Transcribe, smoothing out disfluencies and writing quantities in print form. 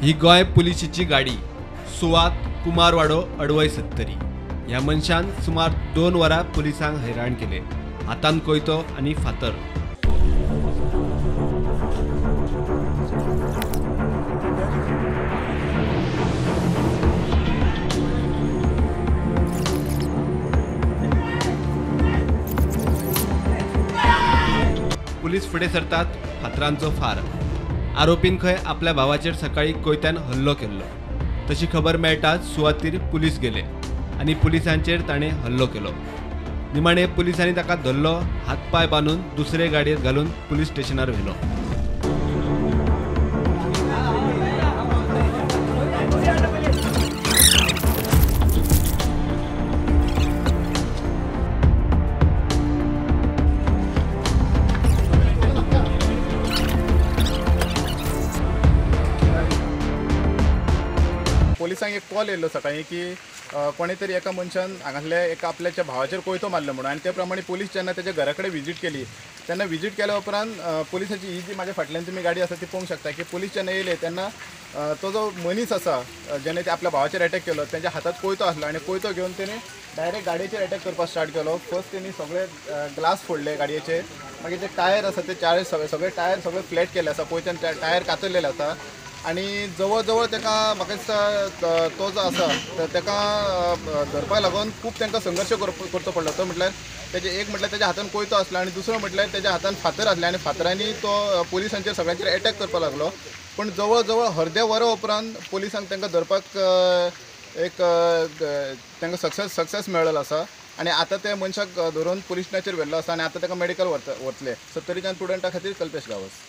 ही गोंय पुलिशेची गाडी सुवात कुमारवाडो अडवय सत्तरी. ह्या मनशान सुमार 2 वरां पुलिसांक हैराण केले. हातान कोयतो आनी फातर. पुलीस फुडें सरतात, फातरांचो फार. आरोपीन खंय आपल्या भावाचेर सकाळी कोयत्यान हल्लो केल्लो तशी खबर मेळटाच सुवातीर पुलीस गेले आनी पुलिसांचेर ताणें हल्लो केलो. निमाणे पुलिसांनी ताका धरलो, हात पांय बांदून दुसरे गाडयेंत घालून पुलीस स्टेशनार व्हेलो. पुलिसांक एक कॉल येयल्लो सकाळी की कोणे तरी एका मनशान हांगासल्या एका आपल्याच्या भावाचेर कोयतो मारलो म्हणून, आनी ते प्रमाणे पुलीस जेन्ना तेच्या घरा कडेन विजीट केली तेन्ना विजीट केल्या उपरांत पुलिसाची ही जी म्हाज्या फाटल्यान तुमी गाडी आसा ती पळोवंक शकता की पुलीस जेन्ना येयले तेन्ना तो जो मनीस आसा जेणे ते आपल्या भावाचेर एटॅक केलो तेंच्या हातांत कोयतो आसलो आनी कोयतो घेवन तेणे डायरेक्ट गाडयेचेर एटॅक करपाक स्टार्ट केलो. फर्स्ट तेणी सगळे ग्लास फोडले गाडयेचे, मागीर जे टायर आसा ते चार सगळे टायर सगळे फ्लॅट केले आसा, कोयत्यान टायर कातरलेले आसा आनी जवळ जवळ ताका म्हाका दिसता तो जो आसा ताका धरपाक लागून खूब तांकां संघर्श करचो पडलो. तो म्हटल्यार तेजे एक म्हटल्यार तेज्या हातान कोयतो आसलो आनी दुसरो म्हटल्यार तेज्या हातान फातर आसले आनी फातरांनी तो पुलिसांचेर सगळ्यांचेर एटॅक करपाक लागलो. पूण जवळ जवळ अर्द्या वरां उपरांत पुलिसांक तांकां धरपाक एक तांकां सक्सेस मेळ्ळो आसा आनी आतां त्या मनशाक धरून पुलीस स्टेशनाचेर व्हेल्लो आसा आनी आतां ताका मेडिकल व्हरतले. सत्तरीच्यान प्रुडंटा खातीर कल्पेश गांवस.